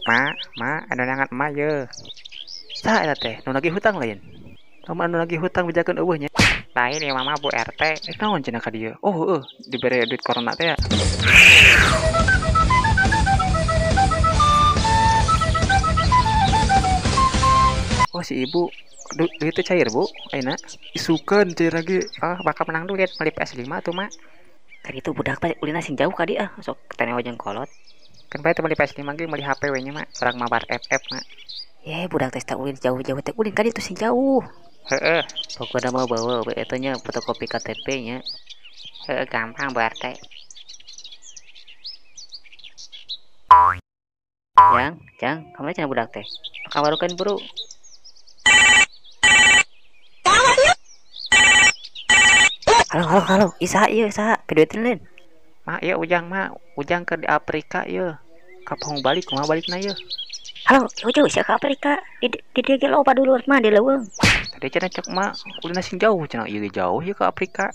Ma, ma, anu nangan emak ye. Saha eta teh? Nu nagih hutang lain? Lamun anu nagih hutang bejakeun eueuh nya. Lain ieu mah Bu RT. Naon cenah ka dieu? Oh heueuh, dibere duit corona teh ya. Oh si ibu, duitnya cair bu, ayeuna. Isukan cair lagi. Oh bakal menang duit, beli PS5 tuh mak. Tadi itu budak teh ulina sing jauh ka dia, sok tene jeung kolot. Kan bae teh beli PS5 ge meuli HP we nya mak, urang mabar FF mak. Ye budak teh ulin jauh-jauh teh ulin ka ditu sing jauh. Heeh, pokokna mah bawa we eta nya fotokopi KTP nya. Heeh, gampang Bu RT. Jang, jang, kamari cenah budak teh. Pakawarukeun buru. Halo, halo, halo. Isa ieu, saha? Piduiteun lain. Mak, ieu Ujang, mak. Ujang keur di Afrika ieu. Kapohong balik, kumaha balikna ieu? Halo, jauh-jauh sia ka Afrika. Di dieu ge loba dulur mah di leuweung. Tadi cenah cek mak, ulina sing jauh cenah ieu ge jauh ieu ka Afrika.